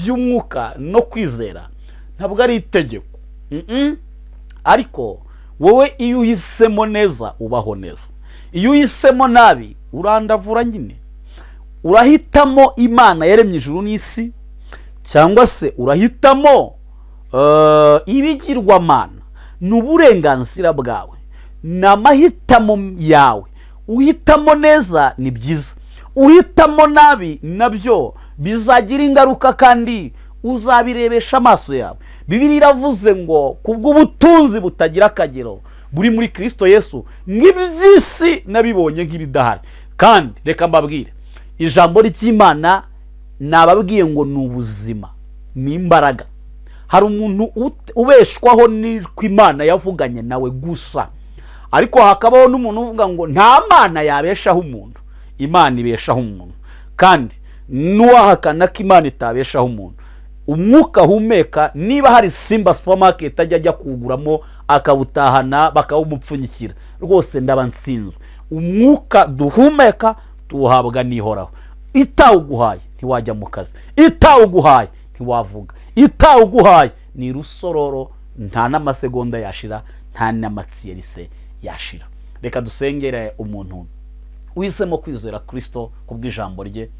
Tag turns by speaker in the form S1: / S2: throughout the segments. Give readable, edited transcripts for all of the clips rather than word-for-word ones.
S1: Iby'umwuka no kwizera ntabwo ari itegeko. Ariko wowe iyo uhisemo neza ubaho neza, iyo uhisemo nabi urandavura nyine. Urahitamo Imana yaremye ijuru n'isi, cyangwa se urahitamo ibigirwamana. Ni uburenganzira bwawe, ni amahitamo yawe. Uhitamo neza ni byiza, uhitamo nabi nabyo bizagira ingaruka kandi uzabirebesha amaso yawe. Bibiliya iravuze ngo kubw'ubutunzi butagira akagero buri muri Kirisito Yesu, nk'iby'isi nabibonye nk'ibidahari. Kandi reka mbabwire, ijambo ry'Imana nababwiye ngo ni ubuzima, ni imbaraga. Hari umuntu ubeshwaho n'uko Imana yavuganye nawe gusa, ariko hakabaho n'umuntu uvuga ngo nta Mana yabeshaho umuntu. Imana ibeshaho umuntu, kandi n'uwahakana ko Imana itabeshaho umuntu, umwuka ahumeka, niba hari Simba Supermarket ajya kuwuguramo akawutahana bakawumupfunyikira, rwose ndaba nsinzwe. Umwuka duhumeka tuwuhabwa n'Ihoraho. Itawuguhaye ntiwajya mu kazi, itawuguhaye ntiwavuga, itawuguhaye ni rusororo, nta n'amasegonda yashira, nta n'amatsiyerise yashira. Reka dusengere umuntu uhisemo kwizera Kirisito kubw'ijambo rye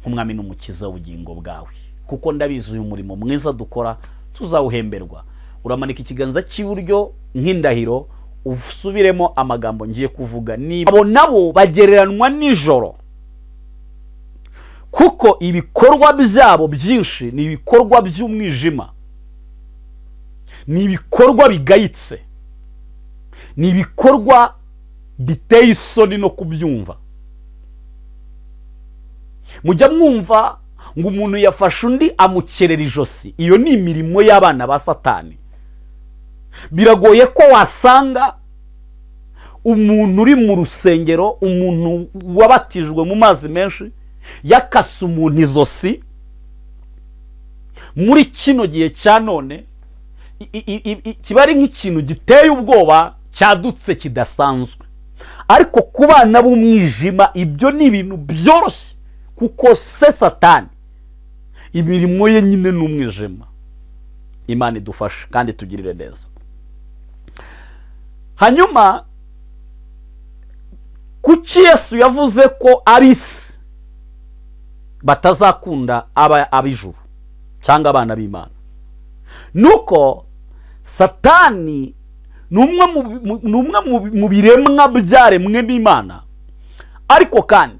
S1: nk'umwami n'umukiza w'ubugingo bwawe, kuko ndabizi uyu murimo mwiza dukora tuzawuhemberwa. Uramanika ikiganza cy'iburyo nk'indahiro, usubiremo amagambo ngiye kuvuga. Niba abo nabo bagereranwa nijoro, kuko ibikorwa byabo byinshi ni ibikorwa by'umwijima, ni ibikorwa bigayitse, ni ibikorwa biteye isoni no kubyumva. Mujya mwumva ngo umuntu yafashe undi amukerera ijosi. Iyo ni imirimo y'abana ba Satani. Biragoye ko wasanga umuntu uri mu rusengero, umuntu wabatijwe mu mazi menshi, yakase umuntu izosi. Muri kino gihe cya none kiba ari nk'ikintu giteye ubwoba cyadutse kidasanzwe, ariko ku bana b'umwijima ibyo ni ibintu byoroshye, kuko se Satani imirimo ye nyine ni umwijima. Imana idufashe kandi tugirire neza. Hanyuma kuki Yesu yavuze ko ab'isi batazakunda ab'ijuru cyangwa abana b'Imana? Nuko Satani ni umwe mu biremwa byaremwe n'Imana, ariko kandi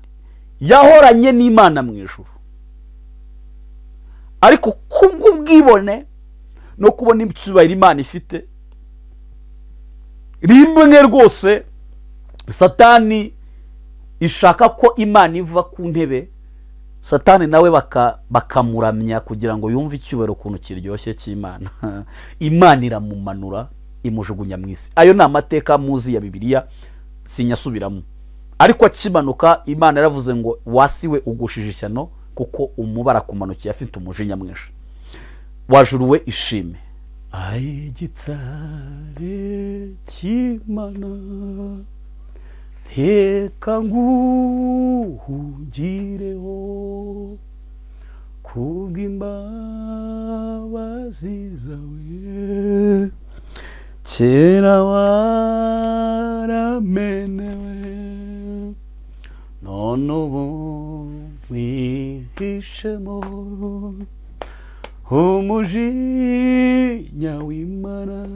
S1: yahoranye n'Imana mu ijuru, ariko kubw'ubwibone no kubona icyubahiro Imana ifite, rimwe rwose Satani ishaka ko Imana iva ku ntebe, Satani nawe bakamuramya kugira ngo yumve icyubahiro ukuntu kiryoshye cy'Imana. Imana iramumanura, imujugunya mu isi. Ayo ni amateka muzi ya Bibiliya, sinyasubiramo. Ariko akimanuka, Imana yaravuze ngo: "Wasiwe, ugushije ishyano, kuko umubara kumanukiye afite umujinya mwinshi. Wajuruwe, ishime." Ay'igitare cy'Imana, reka nguhungireho kubw'imbabazi zawe. Kera waramenewe, none ubu wihishemo umujinya w'Imana.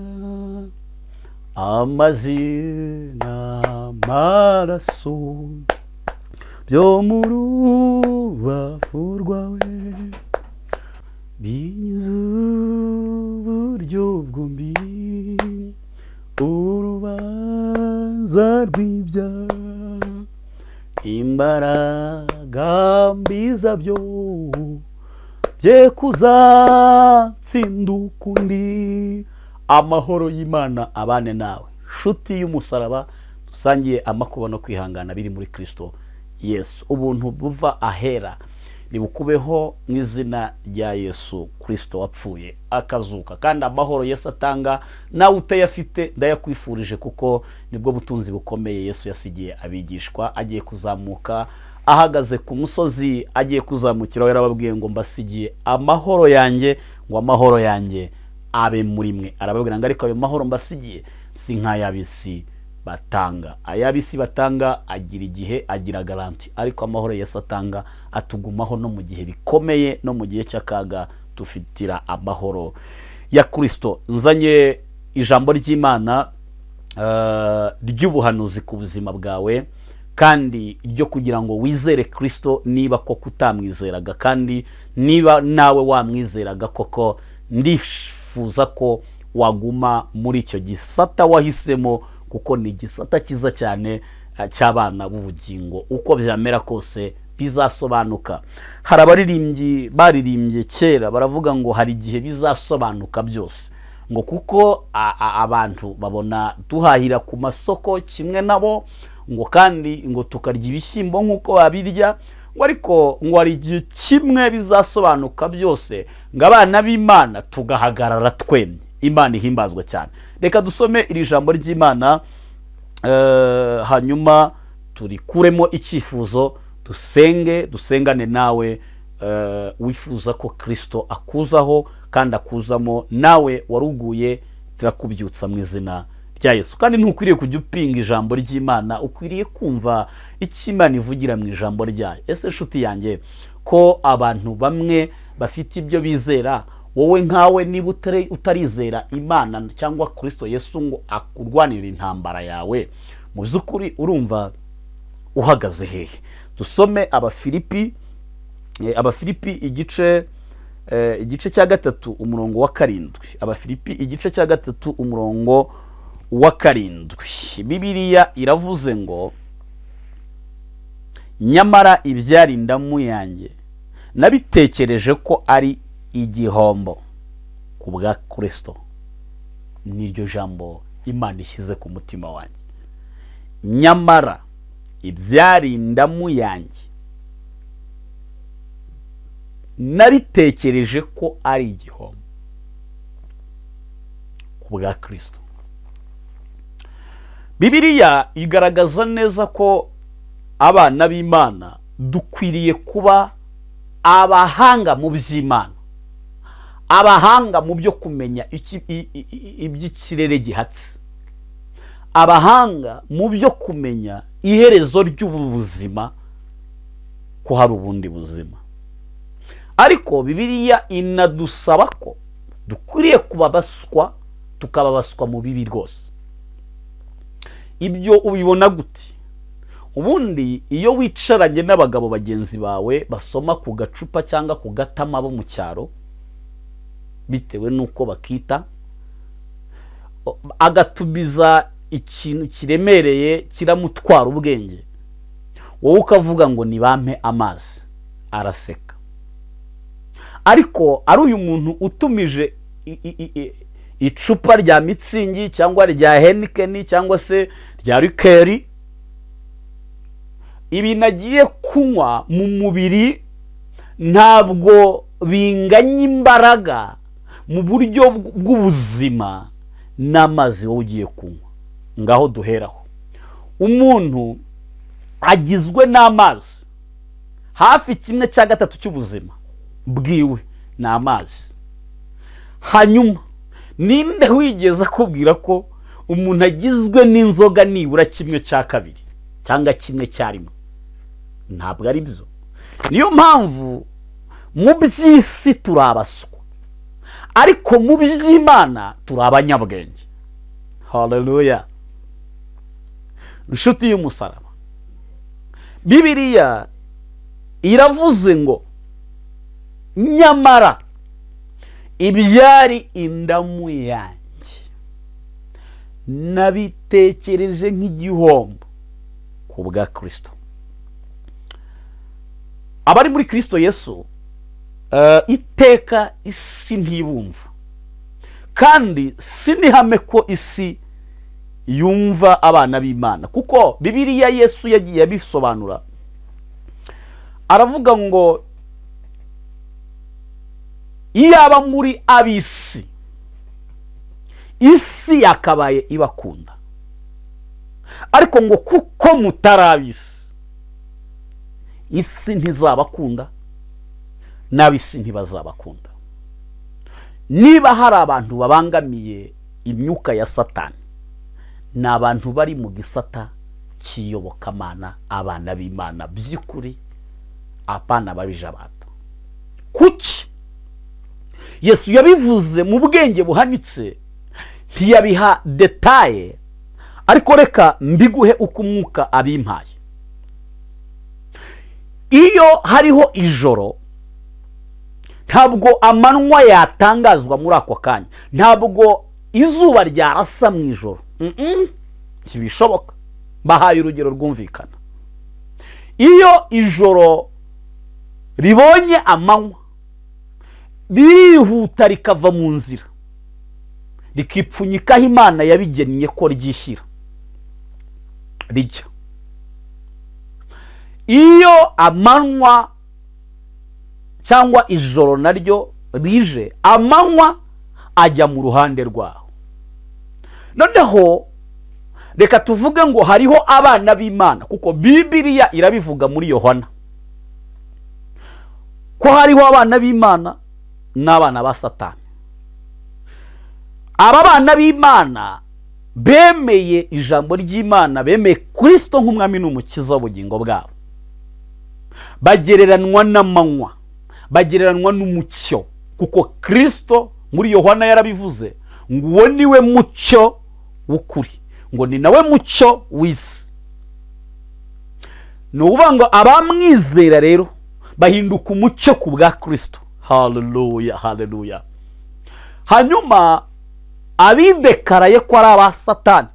S1: Amazi n'amaraso byo mu rubavu rwawe binyiza uburyo bwombi urubanza rw'ibyaha, imbaraga mbi zabyo bye kuzatsinda ukundi. Amahoro y'Imana abane nawe, nshuti y'umusaraba dusangiye amakuba no kwihangana biri muri Kirisito Yesu. Ubuntu buva ahera nibukubeho mu izina rya Yesu Kirisito wapfuye akazuka. Kandi amahoro Yesu atanga, nawe utayafite ndayakwifurije, kuko nibwo butunzi bukomeye Yesu yasigiye abigishwa agiye kuzamuka. Ahagaze ku musozi agiye kuzamukiraho, yarababwiye ngo: "Mbasigiye amahoro yanjye", ngo amahoro yanjye abe muri mwe. Arababwira ngo: "Ariko ayo mahoro mbasigiye si nk'ay'ab'isi batanga. Ay'ab'isi batanga agira igihe, agira garantie, ariko amahoro Yesu atanga atugumaho no mu gihe bikomeye, no mu gihe cy'akaga dufitira amahoro ya Kirisito." Nzanye ijambo ry'Imana ry'ubuhanuzi ku buzima bwawe, kandi ryo kugira ngo wizere Kirisito niba koko utamwizeraga, kandi niba nawe wamwizeraga koko, ndifuza ko waguma muri icyo gisata wahisemo, kuko ni igisata cyiza cyane cy'abana b'ubugingo. Uko byamera kose bizasobanuka. Hari abaririmbyi baririmbye kera baravuga ngo hari igihe bizasobanuka byose, ngo kuko abantu babona duhahira ku masoko kimwe nabo, ngo kandi ngo tukarya ibishyimbo nk'uko babirya, ngo ariko ngo hari igihe kimwe bizasobanuka byose, ngo abana b'Imana tugahagarara twemye. Imana ihimbazwa cyane. Reka dusome iri jambo ry'Imana, hanyuma turikuremo icyifuzo, dusenge, dusengane nawe wifuza ko Kirisito akuzaho kandi akuzamo. Nawe waruguye, turakubyutsa mu izina rya Yesu. Kandi ntukwiriye kujya upinga ijambo ry'Imana, ukwiriye kumva icyo Imana ivugira mu ijambo ryayo. Ese nshuti yanjye, ko abantu bamwe bafite ibyo bizera, wowe nkawe niba utarizera Imana cyangwa Kirisito Yesu ngo akurwanire intambara yawe, mu by'ukuri urumva uhagaze hehe? Dusome Abafilipi, Abafilipi igice cya 3 umurongo wa 7. Abafilipi igice cya 3 umurongo wa 7, Bibiliya iravuze ngo: "Nyamara ibyari indamu yanjye nabitekereje ko ari igihombo ku bwa Kirisito." Niryo jambo Imana ishyize ku mutima wanjye: nyamara ibyari indamu yanjye nabitekereje ko ari igihombo ku bwa Kirisito. Bibiliya igaragaza neza ko abana b'Imana dukwiriye kuba abahanga mu by'Imana, abahanga mu byo kumenya iby'ikirere gihatse, abahanga mu byo kumenya iherezo ry'ubu buzima, ko hari ubundi buzima. Ariko Bibiliya inadusaba ko dukwiriye kuba baswa, tukaba baswa mu bibi rwose. Ibyo ubibona gute? Ubundi iyo wicaranye n'abagabo bagenzi bawe basoma ku gacupa cyangwa ku gatama bo mu cyaro, bitewe n'uko bakita, agatumiza ikintu kiremereye kiramutwara ubwenge, wowe ukavuga ngo nibampe amazi, araseka. Ariko ari uyu muntu utumije icupa rya Mützig cyangwa rya Heineken cyangwa se rya liqueur, ibintu agiye kunywa mu mubiri ntabwo binganya imbaraga mu buryo bw'ubuzima n'amazi wowe ugiye kunywa. Ngaho duheraho: umuntu agizwe n'amazi, hafi 1/3 cy'ubuzima bwiwe ni amazi. Hanyuma ninde wigeze akubwira ko umuntu agizwe n'inzoga nibura 1/2 cyangwa 1/1? Ntabwo ari byo. Niyo mpamvu mu by'isi turi abaswa, ariko mu by'Imana turi abanyabwenge. Haleluya! Inshuti y'umusaraba, Bibiliya iravuze ngo: "Nyamara ibyari indamu yanjye nabitekereje nk'igihombo ku bwa Kirisito." Abari muri Kirisito Yesu, iteka isi ntibumva, kandi si n'ihame ko isi yumva abana b'Imana, kuko Bibiliya Yesu yagiye abisobanura, aravuga ngo: "Iyaba muri ab'isi, isi yakabaye ibakunda, ariko ngo kuko mutari ab'isi, Isi ntizabakunda, n'ab'isi ntibazabakunda. Niba hari abantu babangamiye imyuka ya Satani, ni abantu bari mu gisata cy'iyobokamana, abana b'Imana by'ukuri, apana babijabata. Kuki Yesu yabivuze mu bwenge buhanitse, ntiyabiha détails? Ariko reka mbiguhe uko umwuka abimpaye. Iyo hariho ijoro, ntabwo amanywa yatangazwa muri ako kanya, ntabwo izuba ryarasa mu ijoro. Ntibishoboka. Bahaye urugero rwumvikana: iyo ijoro ribonye amanywa, ririhuta rikava mu nzira, rikipfunyikaho Imana yabigennye ko ryishyira rijya. Iyo amanywa cyangwa ijoro naryo rije, amanywa ajya mu ruhande rwaho. Noneho reka tuvuge ngo hariho abana b'Imana, kuko Bibiriya irabivuga muri Yohana ko hariho abana b'Imana n'abana ba Satani. Aba bana b'Imana bemeye ijambo ry'Imana, bemeye Kirisito nk'umwami n'umukiza w'ubugingo bwabo, bagereranwa n'amanywa, bagereranwa n'umucyo, kuko Kirisito muri Yohana yarabivuze ngo uwo ni we mucyo w'ukuri, ngo ni nawe mucyo w'isi. Ni ukuvuga ngo abamwizera rero bahinduka umucyo ku bwa Kirisito. Haleluya, haleluya! Hanyuma abidekaraye ko ari aba Satani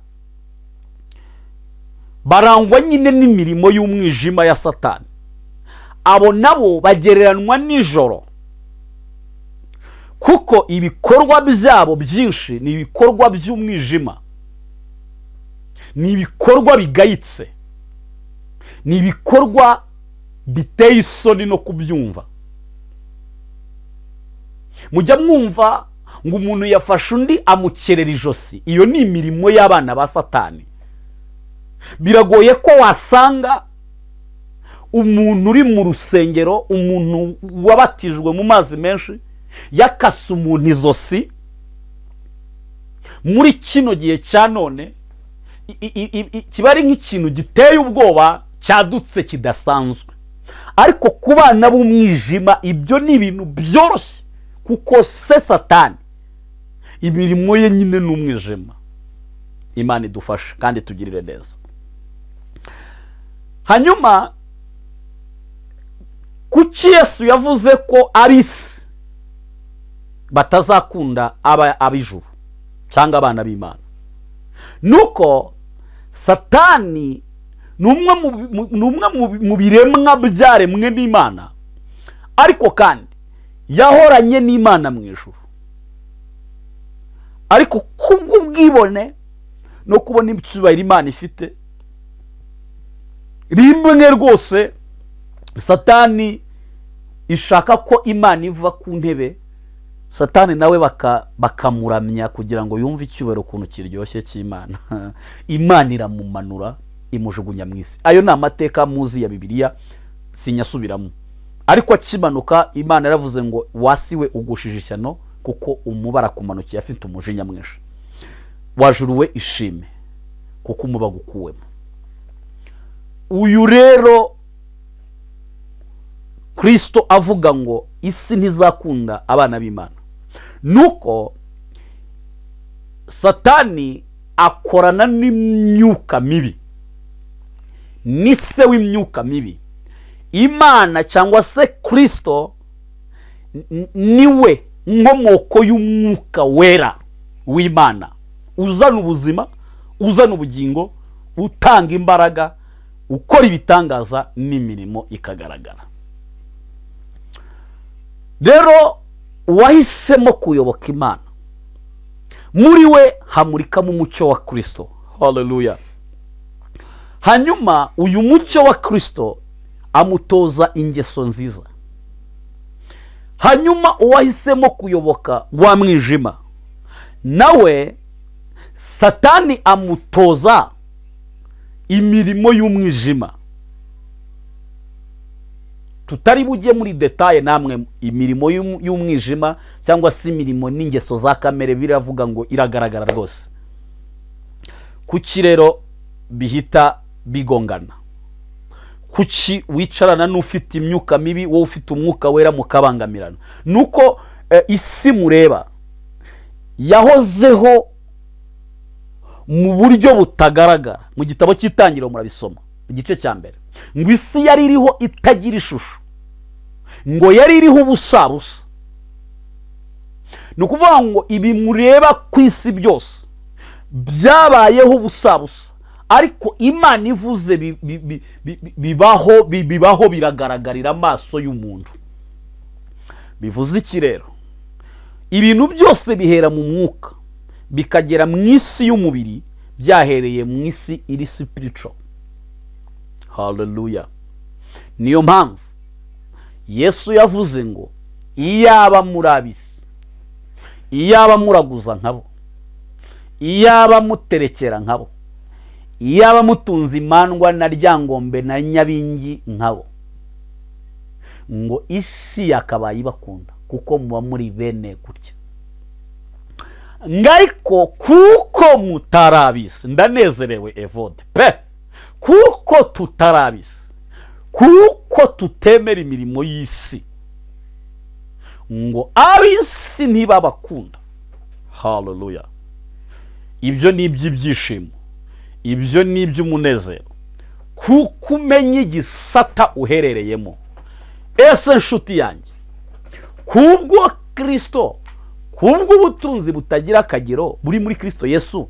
S1: barangwa nyine n'imirimo y'umwijima ya Satani. Abo nabo bagereranwa nijoro, kuko ibikorwa byabo byinshi ni ibikorwa by'umwijima, ni ibikorwa bigayitse, ni ibikorwa biteye isoni no kubyumva. Mujya mwumva ngo umuntu yafashe undi amukerera ijosi. Iyo ni imirimo y'abana ba Satani. Biragoye ko wasanga umuntu uri mu rusengero, umuntu wabatijwe mu mazi menshi, yakase umuntu izosi. Muri kino gihe cya none kiba ari nk'ikintu giteye ubwoba, cyadutse, kidasanzwe. Ariko ku bana b'umwijima ibyo ni ibintu byoroshye, kuko se Satani imirimo ye nyine ni umwijima. Imana idufashe kandi tugirire neza. Hanyuma kuki Yesu yavuze ko ab'isi batazakunda ab'ijuru cyangwa abana b'Imana? Nuko Satani ni umwe mu biremwa byaremwe n'Imana, ariko kandi yahoranye n'Imana mu ijuru. Ariko kubw'ubwibone no kubona icyubahiro Imana ifite, rimwe rwose Satani ishaka ko Imana iva ku ntebe, Satani nawe bakamuramya kugira ngo yumve icyubahiro ukuntu kiryoshye cy'Imana. Imana iramumanura, imujugunya mu isi. Ayo ni amateka muzi ya Bibiliya, sinyasubiramo. Ariko akimanuka, Imana yaravuze ngo: "Wasiwe, ugushije ishyano, kuko umuba arakumanukiye afite umujinya mwinshi. Wajuruwe, ishime, kuko umuba gukuwemo." Uyu rero Kirisito avuga ngo isi ntizakunda abana b'Imana, nuko Satani akorana n'imyuka mibi, ni se w'imyuka mibi. Imana cyangwa se Kirisito niwe nkomoko y'umwuka wera w'Imana, uzana ubuzima, uzana ubugingo, utanga imbaraga, ukora ibitangaza n'imirimo ikagaragara. Rero uwahisemo kuyoboka Imana, muri we hamurikamo umucyo wa Kirisito. Haleluya! Hanyuma uyu mucyo wa Kirisito amutoza ingeso nziza. Hanyuma uwahisemo kuyoboka wa mwijima, nawe Satani amutoza imirimo y'umwijima. Tutari bujye muri détails namwe. Imirimo y'umwijima cyangwa se imirimo n'ingeso za kamere, biravuga ngo iragaragara rwose. Kuki rero bihita bigongana? Kuki wicarana n'ufite imyuka mibi, wowe ufite Umwuka Wera, mukabangamirana? Nuko isi mureba yahozeho mu buryo butagaragara. Mu gitabo cy'Itangiriro murabisoma, igice cya mbere, ngo isi yari iriho itagira ishusho, ngo yari iriho ubusabusa. Ni ukuvuga ngo ibi mureba ku isi byose byabayeho ubusabusa, ariko Imana ivuze bibaho, biragaragarira amaso y'umuntu. Bivuze iki rero? Ibintu byose bihera mu mwuka, bikagera mu isi y'umubiri byahereye mu isi iri spiritual. Haleluya! Niyo mpamvu Yesu yavuze ngo iyaba muri ab'isi, iyaba muraguza nkabo, iyaba muterekera nkabo, iyaba mutunze imandwa na Ryangombe na Nyabingi nkabo, ngo isi yakabaye ibakunda kuko muba muri bene gutya. Ngo ariko kuko mutarabisi, ndanezerewe Evode pe, kuko tutarabisi, kuko tutemera imirimo y'isi, ngo ab'isi ntibabakunda. Haleluya! Ibyo ni iby'ibyishimo, ibyo ni iby'umunezero, kuko umenya igisata uherereyemo. Ese nshuti yanjye, kubwo Kirisito, kubw'ubutunzi butagira akagero buri muri Kirisito Yesu,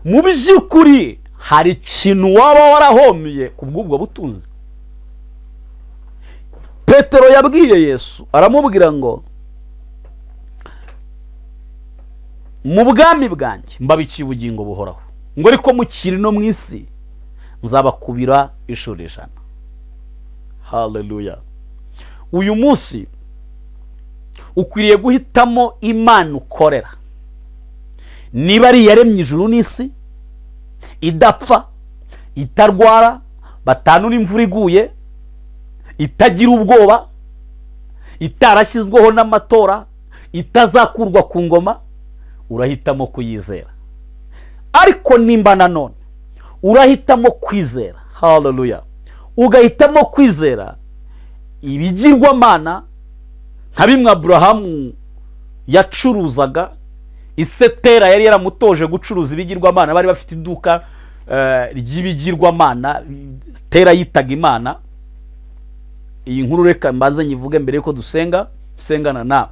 S1: mu by'ukuri hari ikintu waba warahomiye ku bw'ubwo butunzi? Petero yabwiye Yesu, aramubwira ngo mu bwami bwanjye mbabikiye ubugingo buhoraho, ngo ariko mukiri no mu isi nzabakubira inshuro 100. Haleluya! Uyu munsi ukwiriye guhitamo Imana ukorera, niba ari iyaremye ijuru n'isi, idapfa, itarwara, batanura imvura iguye, itagira ubwoba, itarashyizweho n'amatora, itazakurwa ku ngoma, urahitamo kuyizera. Ariko nimba nanone urahitamo kwizera, haleluya, ugahitamo kwizera ibigirwamana nka bimwe Aburahamu yacuruzaga. Ise Tera yari yaramutoje gucuruza ibigirwamana, bari bafite iduka ry'ibigirwamana Tera yitaga imana. Iyi nkuru reka mbanze nyivuge mbere yuko dusenga, dusengana nawe.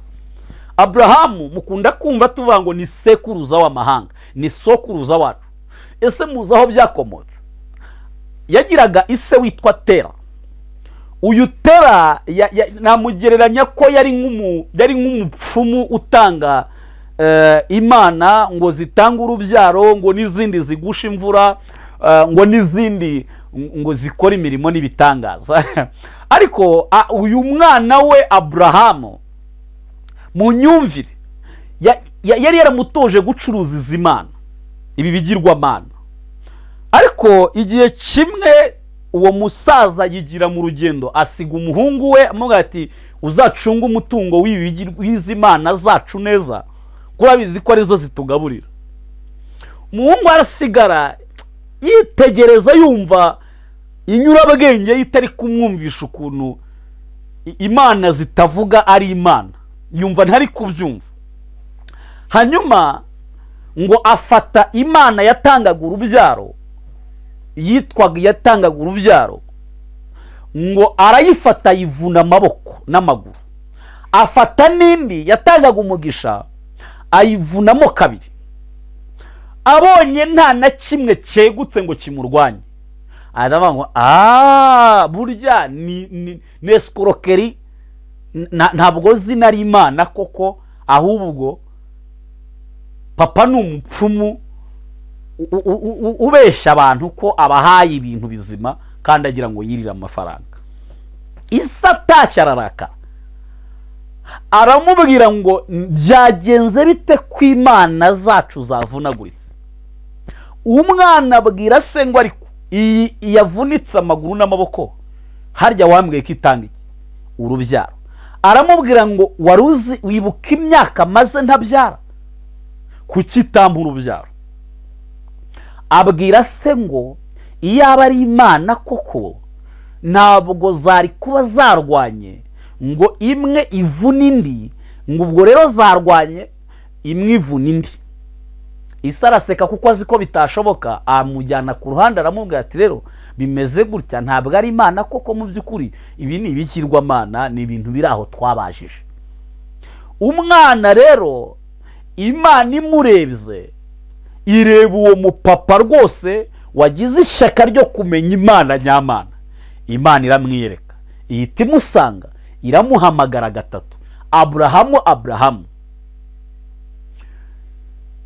S1: Aburahamu mukunda kumva tuvuga ngo ni sekuruza w'amahanga, ni sokuruza wacu. Ese muzi aho byakomotse? Yagiraga ise witwa Tera. Uyu Tera namugereranya ko yari nk'umupfumu utanga imana ngo zitange urubyaro, ngo n'izindi zigusha imvura, ngo n'izindi ngo zikora imirimo n'ibitangaza. Ariko uyu mwana we Aburahamu, mu myumvire yari yaramutoje gucuruza izi mana, ibi bigirwamana. Ariko igihe kimwe uwo musaza yigira mu rugendo, asiga umuhungu we, amubwira ati uzacunge umutungo w'izi mana zacu neza, kuko urabizi ko arizo zitugaburira. Umuhungu arasigara yitegereza, yumva inyurabwenge ye itari kumwumvisha ukuntu imana zitavuga ari imana, yumva ntari kubyumva. Hanyuma ngo afata imana yatangaga urubyaro, yitwaga yatangaga urubyaro, ngo arayifata ayivuna amaboko n'amaguru, afata n'indi yatangaga umugisha ayivunamo kabiri. Abonye nta na kimwe cyegutse ngo kimurwanye, aravuga ngo aaa, burya ni escroquerie, ntabwo zina ari imana koko, ahubwo papa ni umupfumu ubeshya abantu ko abahaye ibintu bizima kandi agira ngo yirire amafaranga. Ise atashye ararakara, aramubwira ngo byagenze bite ko imana zacu zavunaguritse? Umwana abwira se ngo ariko iyi yavunitse amaguru n'amaboko Harya wambwiye ko itanga iki? Urubyaro. Aramubwira ngo: "Wari uzi, wibuka imyaka maze ntabyara? Kuki itampa urubyaro?" Abwira se ngo iyaba ari Imana koko, ntabwo zari kuba zarwanye ngo imwe ivune indi, ngo ubwo rero zarwanye, imwe ivuna indi. Isi araseka kuko azi ko bitashoboka. Amujyana ku ruhande, aramubwira ati: "Rero bimeze gutya, ntabwo ari Imana koko. Mu by'ukuri ibi ni ibigirwamana, ni ibintu biri aho twabajije." Umwana rero, Imana imurebye, ireba uwo mupapa rwose wagize ishyaka ryo kumenya Imana nyamana. Imana iramwiyereka, ihita imusanga, iramuhamagara gatatu: "Aburahamu, Aburahamu,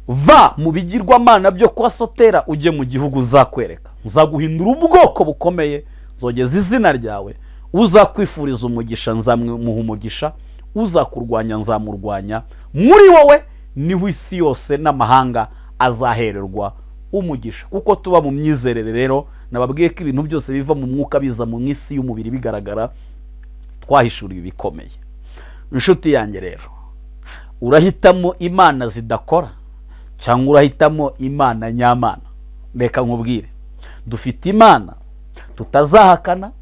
S1: va mu bigirwamana byo kwa sotera, ujye mu gihugu uzakwereka. Nzaguhindura ubwoko bukomeye, nzogeza izina ryawe. Uzakwifuriza umugisha nzamuha umugisha, uzakurwanya nzamurwanya. Muri wowe niho isi yose n'amahanga azahererwa umugisha." Kuko tuba mu myizerere rero, nababwiye ko ibintu byose biva mu mwuka biza mu isi y'umubiri bigaragara. Twahishuriwe ibikomeye. Inshuti yanjye rero, urahitamo imana zidakora cyangwa urahitamo Imana nyamana? Reka nkubwire, dufite Imana tutazahakana,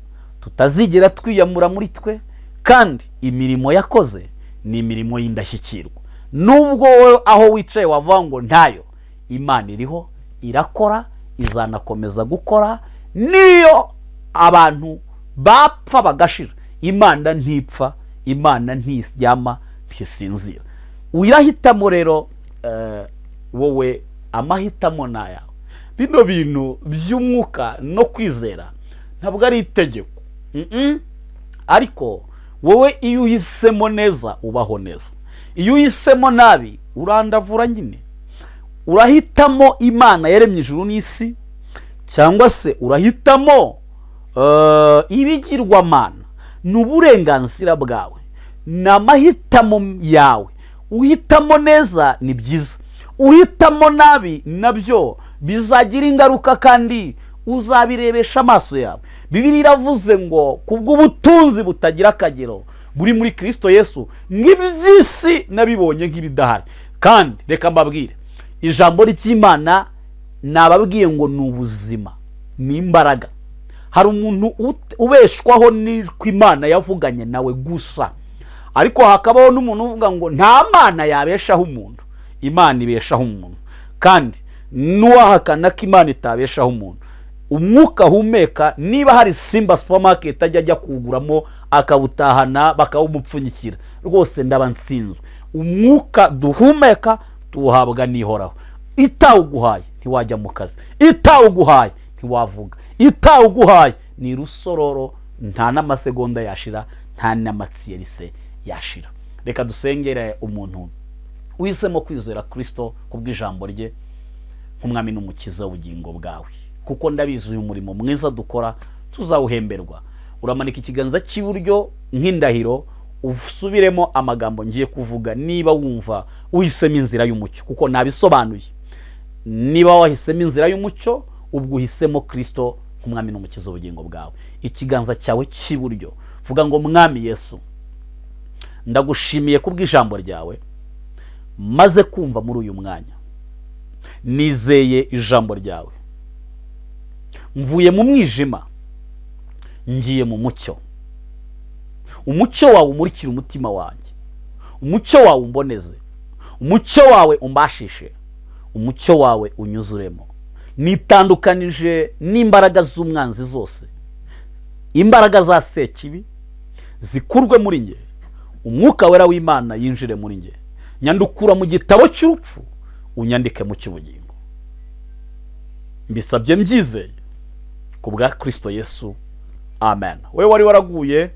S1: tutazigera twiyamura muri twe, kandi imirimo yakoze ni imirimo y'indashyikirwa. Nubwo wowe aho wicaye wavuga ngo ntayo, Imana iriho, irakora, izanakomeza gukora. Niyo abantu bapfa bagashira, Imana ntipfa, Imana ntiryama, ntisinzira. Urahitamo rero wowe, amahitamo ni ayawe. Bino bintu by'umwuka no kwizera ntabwo ari itegeko. Ariko wowe iyo uhisemo neza ubaho neza, iyo uhisemo nabi urandavura nyine. Urahitamo Imana yaremye ijuru n'isi cyangwa se urahitamo ibigirwamana? Ni uburenganzira bwawe, ni amahitamo yawe. Uhitamo neza ni byiza, uhitamo nabi nabyo bizagira ingaruka kandi uzabirebesha amaso yawe. Bibiliya iravuze ngo kubw'ubutunzi butagira akagero buri muri Kirisito Yesu, ng'iby'isi nabibonye nk'ibidahari. Kandi reka mbabwire, ijambo ry'Imana nababwiye ngo ni ubuzima, ni imbaraga. Hari umuntu ubeshwaho n'uko Imana yavuganye nawe gusa, ariko hakabaho n'umuntu uvuga ngo nta Mana yabeshaho umuntu. Imana ibeshaho umuntu, kandi n'uwahakana ko Imana itabeshaho umuntu, umwuka ahumeka, niba hari Simba Supermarket ajya kuwuguramo akawutahana bakawumupfunyikira, rwose ndaba nsinzwe. Umwuka duhumeka tuwuhabwa n'Ihoraho. Itawuguhaye ntiwajya mu kazi, itawuguhaye ntiwavuga, itawuguhaye ni rusororo, nta n'amasegonda yashira, nta n'amatsiyerise yashira. Reka dusengere umuntu uhisemo kwizera Kirisito kubw'ijambo rye nk'umwami n'umukiza w'ubugingo bwawe, kuko ndabizi uyu murimo mwiza dukora tuzawuhemberwa. Uramanika ikiganza cy'iburyo nk'indahiro, usubiremo amagambo ngiye kuvuga niba wumva uhisemo inzira y'umucyo, kuko nabisobanuye. Niba wahisemo inzira y'umucyo, ubwo uhisemo Kirisito nk'umwami n'umukiza w'ubugingo bwawe. Ikiganza cyawe cy'iburyo, vuga ngo: "Mwami Yesu, ndagushimiye kubw'ijambo ryawe maze kumva muri uyu mwanya. Nizeye ijambo ryawe, mvuye mu mwijima ngiye mu mucyo. Umucyo wawe umurikira umutima wanjye, umucyo wawe umboneze, umucyo wawe umbashishe, umucyo wawe unyuzuremo. Nitandukanije n'imbaraga z'umwanzi zose, imbaraga za Sekibi zikurwe muri nge, Umwuka Wera w'Imana yinjire muri nge. Nyandukura mu gitabo cy'urupfu, unyandike mu cy'ubugingo. Mbisabye mbyizeye ku bwa Kirisito Yesu, amen." Wowe wari waraguye,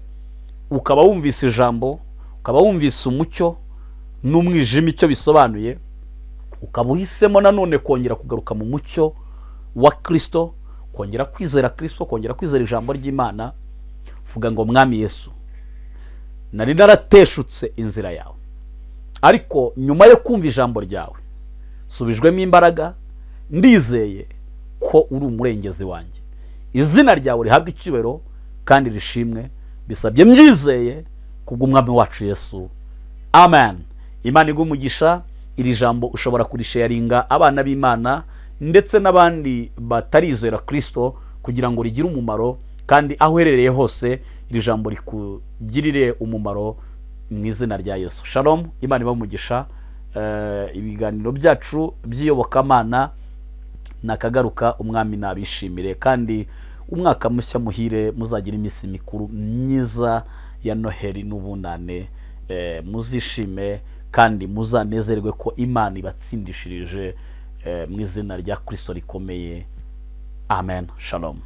S1: ukaba wumvise ijambo, ukaba wumvise umucyo n'umwijima icyo bisobanuye, ukaba uhisemo nanone kongera kugaruka mu mucyo wa Kirisito, kongera kwizera Kirisito, kongera kwizera ijambo ry'Imana, vuga ngo: "Mwami Yesu, nari narateshutse inzira yawe, ariko nyuma yo kumva ijambo ryawe nsubijwemo imbaraga. Ndizeye ko uri umurengezi wanjye. Izina ryawe rihabwa icyubahiro." Kandi rishimwe bisabye mbyizeye kubw'Umwami wacu Yesu, amen. Imana iguhe umugisha. Iri jambo ushobora kurisharinga abana b'Imana ndetse n'abandi batarizera Kirisito kugira ngo rigire umumaro, kandi aho uherereye hose iri jambo rikugirire umumaro mu izina rya Yesu. Shalom, Imana ibahe umugisha. Ibiganiro byacu by'iyobokamana nakagaruka. Umwami nabishimire, kandi umwaka mushya muhire. Muzagira iminsi mikuru myiza ya Noheli n'Ubunane. Muzishime kandi muzanezerwe ko Imana ibatsindishirije mu izina rya Kirisito rikomeye. Amen. Shalom.